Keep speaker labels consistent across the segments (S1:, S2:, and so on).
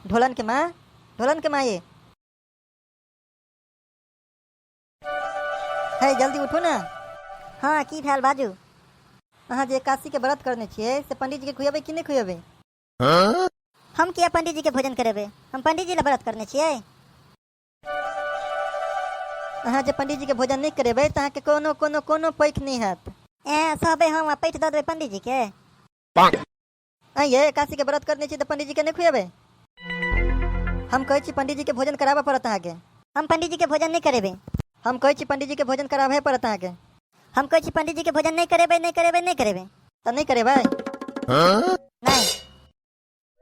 S1: ढोलन के माँ, ढोलन के माँ ये हे, जल्दी उठू ने।
S2: हाँ, की भेल बाजू?
S1: अहाँ जे एकादशी के व्रत करने छियै से पंडित जी के खुएबै कि नहि खुएबै?
S2: हम किया पंडित जी के भोजन करेबै? हम पंडित जी ला व्रत करने छियै।
S1: अहाँ जे पंडित जी के भोजन नहि करेबै तऽ अहाँके कोनो कोनो कोनो पैठ नहि हैत।
S2: ए, सहबै हम आ पैठ दऽ देबै पंडित जी के?
S1: आँय ये, एकादशी के व्रत करने छी तऽ पंडित जी के नहि खुएबै? हम कहै छी पंडित जी के भोजन कराबऽ पड़त अहाँके।
S2: हम पंडित जी के भोजन नहि करेबै।
S1: हम कहै छी पंडित जी के भोजन कराबहे पड़त अहाँके।
S2: हम कहै छी पंडित जी के भोजन नहि करेबै, नहि करेबै, नहि करेबै।
S1: तऽ नहि करेबै?
S2: नहि।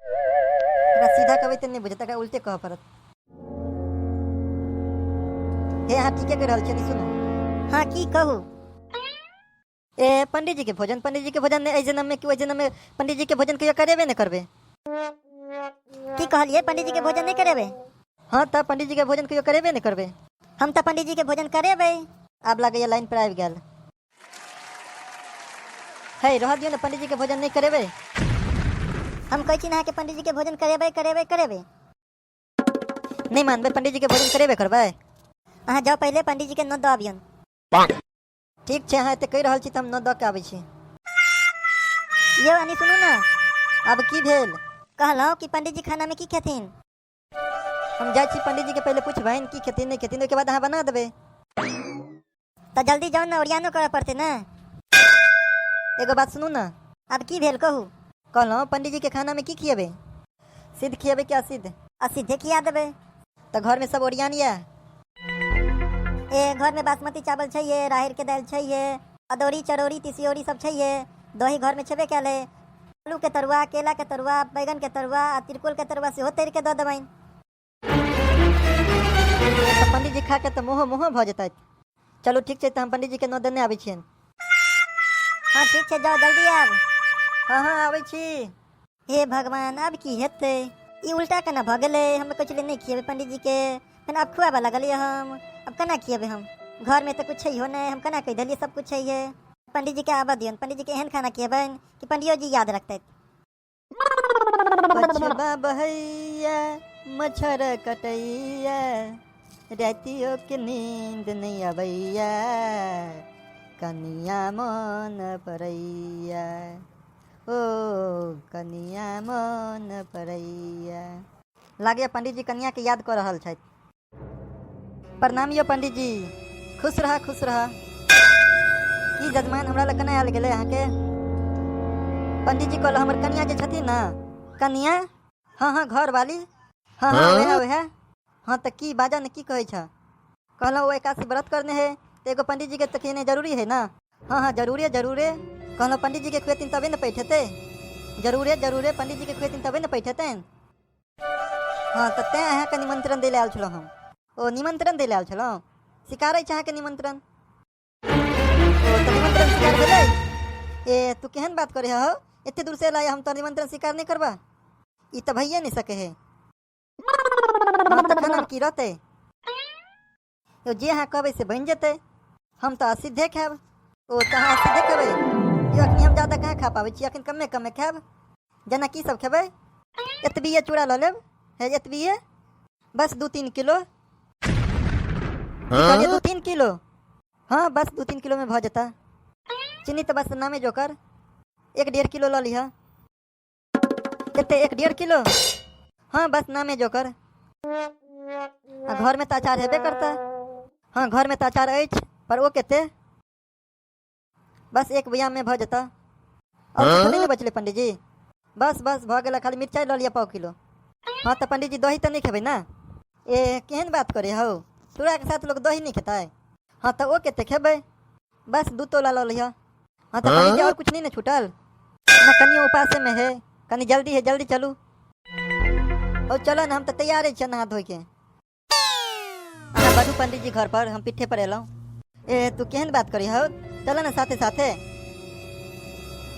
S1: एकरा सीधा कहबै तऽ नहि बुझत, एकरा उल्टे कहऽ पड़त। हे, अहाँ ठीके कहि रहल छियै, सुनू।
S2: हाँ, की कहू?
S1: ए, पंडित जी के भोजन, पंडित जी के भोजन नहि एहि जन्म में कि ओहि जन्म में पंडित जी के भोजन कहियो करेबे नहि करबै।
S2: की कहलियै? पंडित जी के भोजन नहि करेबै?
S1: हाँ, तऽ पंडित जी के भोजन कहियो करेबे नहि करबै।
S2: हम तऽ पंडित जी के भोजन करेबै।
S1: आब लागैया लाइन पर आबि गेल। हे, रह दियौ ने, पंडित जी के भोजन नहि करेबै।
S2: हम कहै छी ने अहाँके, पंडित जी के भोजन करेबै, करेबै, करेबै।
S1: नहि मानबै? पंडित जी के भोजन करेबे करबै।
S2: अहाँ जाउ, पहिले पंडित जी के नोत दऽ अबियौन।
S1: ठीक छै, अहाँ एते कहि रहल छी तऽ हम नोत दऽ के आबै छी।
S2: यौ अनी, सुनू ने।
S1: आब की भेल?
S2: कहलहुँ कि पंडित जी खानामे की खेथिन?
S1: हम जाइ छी, पंडित जी के पहिले पुछबनि की खेथिन नहि खेथिन, ओहिके बाद अहाँ बना देबै।
S2: तऽ जल्दी जाउ ने, ओरियानो करऽ पड़तै ने।
S1: एगो बात सुनू ने।
S2: आब की भेल, कहू?
S1: कहलहुँ पंडित जी के खानामे की खिएबै? सिद्ध खिएबै कि असिद्ध?
S2: असिद्धे खिया देबै।
S1: तऽ घरमे सब ओरियान यऽ?
S2: ए, घरमे बासमती चावल छै ये, राहड़िके दालि छै ये, अदौरी, चरौरी, तिसियौरी सब छै ये, दही घरमे छेबे कयल है, आलूके तरुआ, केलाके तरुआ, बैगनके तरुआ आ तिलकोरके तरुआ सेहो तरि के दऽ देबनि।
S1: तऽ पंडित जी खा के तऽ मुँहो मुँहो भऽ जेतथि। चलू ठीक छै, तऽ हम पंडित जी के नोत देने आबै छियनि।
S2: हँ, ठीक छै, जाउ, जल्दी आयब।
S1: हँ हँ, आबै छी।
S2: हे भगवान, आब की हेतै? ई उल्टा केना भऽ गेलै? हम कहै छलियै नहि खिएबै पंडीजीके, फेर आब खुआबऽ लगलियै हम। आब केना खिएबै हम? घरमे तऽ किछु छैहो नहि, हम केना कहि देलियै सब किछु छैहे। पंडीजीके आबऽ दियौन, पंडीजीके एहन खाना खिएबनि कि पंडियो जी याद रखतथि।
S1: पछबा बहैया, मच्छर कटैया, रातियो के नींद नहि अबैया, कनिया मोन पड़ैया, ओ कनिया मोन पड़ैया। लागैया पंडीजी कनिया के याद कऽ रहल छथि। प्रणाम यौ पंडीजी। खुश रह, खुश रह। की जजमान, हमरा लग केना आयल गेलै अहाँके? पंडीजी कहलहुँ, हमर कनिया जे छथिन ने। कनिया? हँ हँ, घरवाली। हँ हँ, वएह वएह। हँ, तऽ की बाजऽ ने, की कहै छह? कहलहुँ ओ एकादशी व्रत करने है, तऽ एगो पंडीजीके तऽ खेनाइ जरूरी है ने? हँ हँ, जरूरे जरूरे। कहलहुँ पंडीजीके खुएथिन तबे ने पैठ हेतै। जरूरे जरूरे, पंडीजीके खुएथिन तबे ने पैठ हेतनि। हँ, तऽ तेँ अहाँके निमंत्रण दै लए आयल छलहुँ हम। ओ, निमंत्रण दै लए आयल छलहुँ? स्वीकार अछि अहाँके निमंत्रण। ओ, तऽ निमंत्रण स्वीकार भेलै। ए, तू केहन बात करे हो? एते दूर से एला, हम तो निमंत्रण स्वीकार नहि करबा? ई तऽ भइए नहि सके है। हँ, तऽ खानामे की रहतै यौ? जे अहाँ कहबै से बनि जेतै। हम तऽ असिद्धे खायब। ओ, तऽ अहाँ असिद्धे खेबै? यौ, अखनी हम ज्यादा कहाँ खा पाबै छी, अखन कमे कमे खायब। जेना की सब खेबै? एतबिए चूड़ा लऽ लेब। हे, एतबिए बस, 2-3 किलो। की कहलियै? 2-3 किलो? हँ, बस 2-3 किलोमे भऽ जेतै। चीनी तऽ बस नामे जोकर, 1-1.5 किलो लऽ लिहऽ। कते, 1-1.5 किलो? हँ, बस नामे जोकर। आ घरमे तऽ अचार हेबे करतै? हँ, घरमे तऽ अचार अछि, पर ओ कते? बस एक बुआमे भऽ जेतै। आओर किछो नहि ने बचलै पंडीजी? बस बस, भऽ गेलै। खाली मिरचाइ लऽ लिअ पाव किलो। हँ, तऽ पंडीजी दही तऽ नहि खेबै ने? ए, केहन बात करे हौ? चूड़ाके साथ लोक दही नहि खेतै? हँ, तऽ ओ कते खेबै? बस 2 तोला लऽ लिअ। हँ, तऽ पंडीजी आओर कुछ नहि ने छूटल ना? कनि उपासेमे है, कनि जल्दी है, जल्दी चलू। ओ चलो ने, हम तऽ तैयारे छियै नहा धोइके। अहाँ बढ़ू पंडीजी घर पर, हम पीठे पर एलहुँ। ए, तू केहन बात करी हौ? चलो ने साथे साथे।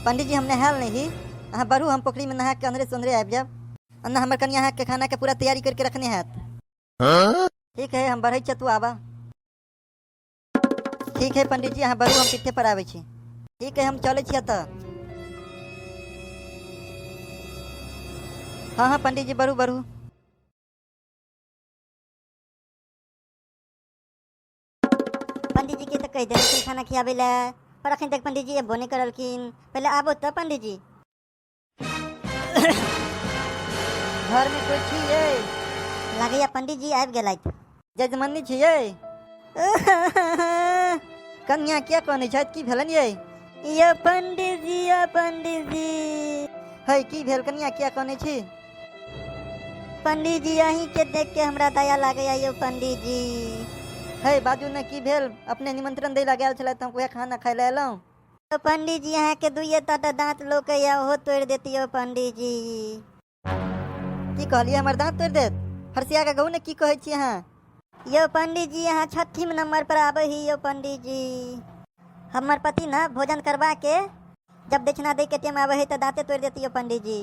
S1: पंडीजी, हम नहायल नहीं ही, अहाँ बढ़ू, हम पोखरिमे नहा के अंदरे से आबि जायब। ना हमर कनिया अहाँके खानाके पूरा तैयारी करके रखने हैत। ठीक है, हम बढ़ै छियै, तू आबा। ठीक है पंडीजी, अहाँ बढ़ू, हम पीठे पर आबै छी। ठीक है, हम चलै छियै तऽ। हँ हँ पंडीजी, बढ़ू बढ़ू।
S2: पंडीजी के तऽ कहि देलखिन खाना खियाबै लए, पर अखन तक पंडीजी एबो नहि करलखिन। पहिले आबो तऽ पंडीजी।
S1: घरमे कोइ छियै?
S2: लागैया पंडीजी आबि गेलथि।
S1: जजमनी छियै? कन्या किया कनै छथि, की भेलनि यै?
S2: यौ पंडीजी, यौ पंडीजी।
S1: है, की भेल कन्या, किया कनै छी?
S2: पंडीजी, अहीं के देख के हमरा दया लागैया यौ पंडीजी।
S1: है, बाजू ने, की भेल? अपने निमंत्रण दै लए गेल छलै तऽ हम उएह खाना खाय लए एलहुँ।
S2: यौ पंडीजी, अहाँके दुइये टा दाँत लोकैया, ओहो तोड़ि देतियौ पंडीजी।
S1: की कहलियै, हमर दाँत तोड़ि देत? फरसिया के कहू ने, की कहै छी अहाँ?
S2: यौ पंडीजी, अहाँ छठिम नंबर पर आबै ही यौ पंडीजी। हमर पति ने भोजन करवा के जब दक्षिणा दै के टाइम आबै है तऽ दाँते तोड़ि देतियौ पंडीजी।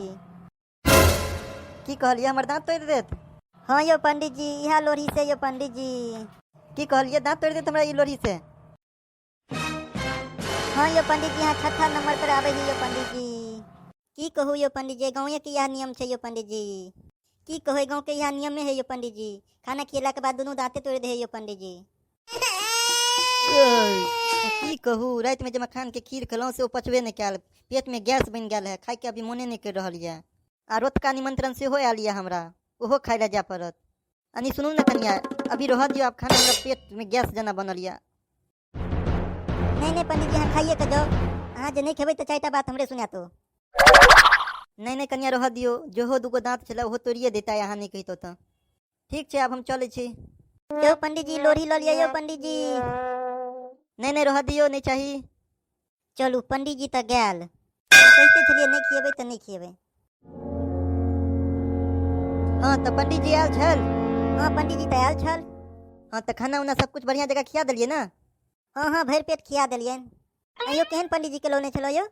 S1: की कहलियै, हमर दाँत तोड़ि देत?
S2: हाँ यौ पंडीजी, इएह लोढ़ी से यौ पंडीजी।
S1: की कहलियै, दाँत तोड़ि देत हमरा ई लोढ़ी से?
S2: हाँ यौ पंडीजी, अहाँ छठा नंबर पर आबै ही यौ पंडीजी। की कहू यौ पंडीजी, गाँवे के इएह नियम छै यौ पंडीजी। की कहू, गाँव के इएह नियमे है यौ पंडीजी। खाना खियेला के बाद दुनू दाँते तोड़ि दे है यौ पंडीजी।
S1: की कहू, रातिमे जे मखानके खीर खेलहुँ से ओ पचबे नहि कयल, पेटमे गैस बनि गेल है, खायके अभी मोने नहि करि रहल यऽ। आ रतुका निमंत्रण सेहो आयल यऽ हमरा, ओहो खाय लए जाय पड़त। अनी सुनू ने कनिया, अभी रहऽ दियौ आब खाना, हमरा पेटमे गैस जेना बनल यऽ।
S2: नहि नहि पंडीजी, अहाँ खाइए के जाउ। अहाँ जे नहि खेबै तऽ चारिटा बात हमरे सुनातो।
S1: नहि नहि कनिया, रहऽ दियौ। जेहो दूगो दाँत छलै ओहो तोड़िए देतै अहाँ नहि कहितौ तऽ। ठीक छै, आब हम चलै छी।
S2: यौ पंडीजी, लोढ़ी लऽ लिअ यौ पंडीजी।
S1: नहि नहि, रहऽ दियौ, नहि चाही।
S2: चलू, पंडीजी तऽ गेल। कहिते छलियै नहि खिएबै तऽ नहि खिएबै।
S1: हँ, तऽ पंडीजी आयल छल?
S2: हँ, पंडीजी तऽ आयल छल।
S1: हँ, तऽ खाना उना सब कुछ बढ़िआँ जकाँ खिया देलियै ने?
S2: हँ हँ, भरि पेट खिया देलियनि। अइयो केहन पंडीजी के लौने छलहुँ यौ?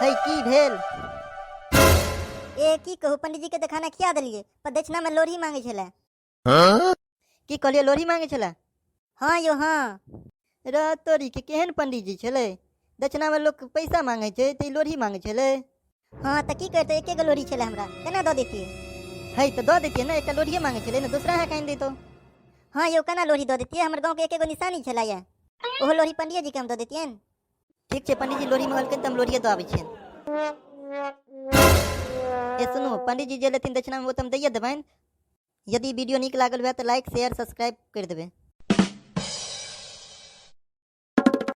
S1: है, की भेल?
S2: ए, की कहू, पंडीजी के तऽ खाना खिया देलियै, पर दक्षिणा में लोढ़ी मांगे छलै।
S1: की कहलियै, लोढ़ी मांगे छलै?
S2: हँ यौ, हँ।
S1: र तोरी के, केहन पंडीजी छलै? दक्षिणामे लोक पैसा मांगे छै तऽ ई लोढ़ी मांगे छलै।
S2: हँ, तऽ की करतै? एके गो लोढ़ी छलै हमरा, केना दऽ देतियै?
S1: है, तऽ दऽ दैतियै ने। एकटा लोढ़िए मांगे छलै ने, दोसरा अहाँके आनि दैतौ।
S2: हँ यौ, केना लोढ़ी दऽ देतियै? हमर गाँवके एके गो निशानी छलै यऽ, ओहो लोढ़ी पंडिये जी के हम दऽ देतियनि?
S1: ठीक छै, पंडीजी लोढ़ी मंगलखिन तऽ हम लोढ़िए दऽ आबै छियनि। ए सुनू, पंडीजी जे लेथिन दक्षिणामे ओ तऽ हम दैए देबनि। यदि वीडियो नीक लागल हुए तऽ लाइक, शेयर, सब्सक्राइब करि देबै।